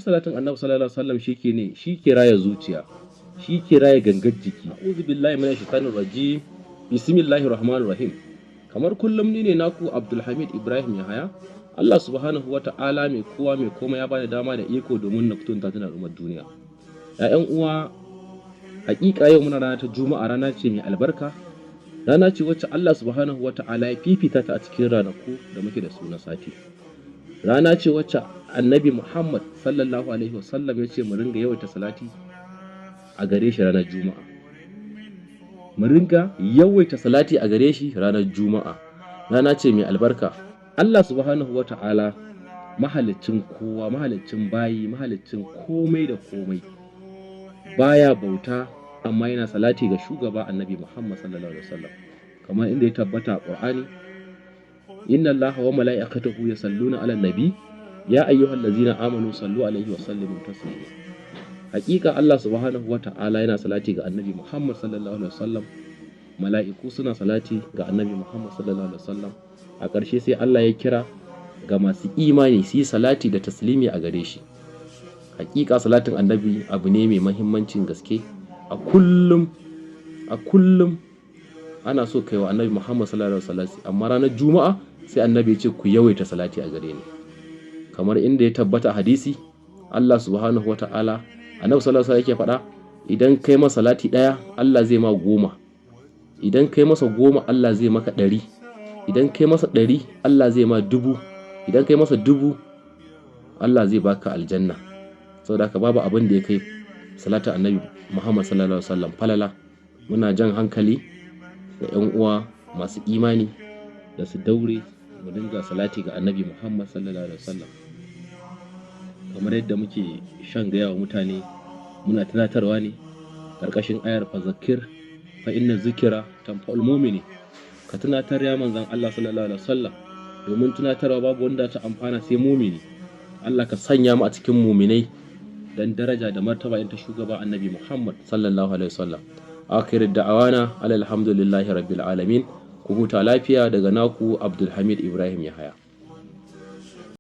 Salatin Annabi sallallahu alaihi wasallam shi ke ne shi ke raya zuciya, shi ke raya gangar jiki. A'udhu billahi minash shaitanir rajim. Bismillahir rahmanir rahim. Kamar kullum, ni ne naku Abdulhamid Ibrahim Yahaya. Allah subhanahu wa ta'ala mai kowa mai komai ya bani dama da iko domin na fito ta tana al'ummar duniya. 'Ya'yan uwa, hakika yau muna rana ta Juma'a, rana ce mai albarka, rana ce wacce Allah subhanahu wa ta'ala ya fifita ta a cikin ranaku da muke da su na sati. Rana ce wacce Annabi Muhammad sallallahu alaihi wasallam ya ce mu ringa yawaita salati a gare shi ranar Juma'a, mu ringa yawaita salati a gare shi ranar Juma'a. Rana ce mai albarka. Allah subhanahu wa ta'ala, mahaliccin kowa, mahaliccin bayi, mahaliccin komai da komai, baya bauta amma yana salati ga shugaba Annabi Muhammad sallallahu alaihi wasallam, kamar inda ya tabbata a Qur'ani: "Inna Allaha wa mala'ikatahu yusalluna 'alan nabi ya ayyuhallazina amanu sallu alaihi wa sallimu taslima." Hakika Allah subhanahu wa ta'ala yana salati ga Annabi Muhammad sallallahu alaihi wasallam, mala'iku suna salati ga Annabi Muhammad sallallahu alaihi wasallam. A ƙarshe sai Allah ya kira ga masu imani su yi salati da taslimi a gare shi. Hakika salatin Annabi abu ne mai mahimmancin gaske. A kullum, a kullum ana so kai wa Annabi Muhammad sallallahu alaihi wasallam, amma ranar Juma'a sai Annabi ya ce ku yawaita salati a gare ni. Kamar inda ya tabbata a hadisi, Allah subhanahu wa ta'ala, Annabi sallallahu alaihi wasallam yake faɗa, idan kai masa salati ɗaya, Allah zai ma 10. Idan kai masa 10, Allah zai maka 100. Idan kai masa 100, Allah zai ma 1000. Idan kai masa 1000, Allah zai baka aljanna. Saboda haka babu abin da ya kai salatin Annabi Muhammad sallallahu alaihi wasallam falala. Muna jan hankali ga 'yan uwa masu imani da su daure mu dinga salati ga Annabi Muhammad sallallahu alaihi wasallam. Kamar yadda muke shan gaya wa mutane, muna tunatarwa ne ƙarƙashin ayar "Fazakkir fa inna zikra tanfa'ul mu'minin". Ka tunatar, ya manzon Allah sallallahu alaihi wasallam, domin tunatarwa babu wanda ta amfana sai mumini. Allah ka sanya mu a cikin muminai dan daraja da martaba in ta shugaba Annabi Muhammad sallallahu alaihi wasallam. Akhir da'awana alhamdulillahi rabbil alamin. Ku huta lafiya daga naku Abdulhamid Ibrahim Yahaya.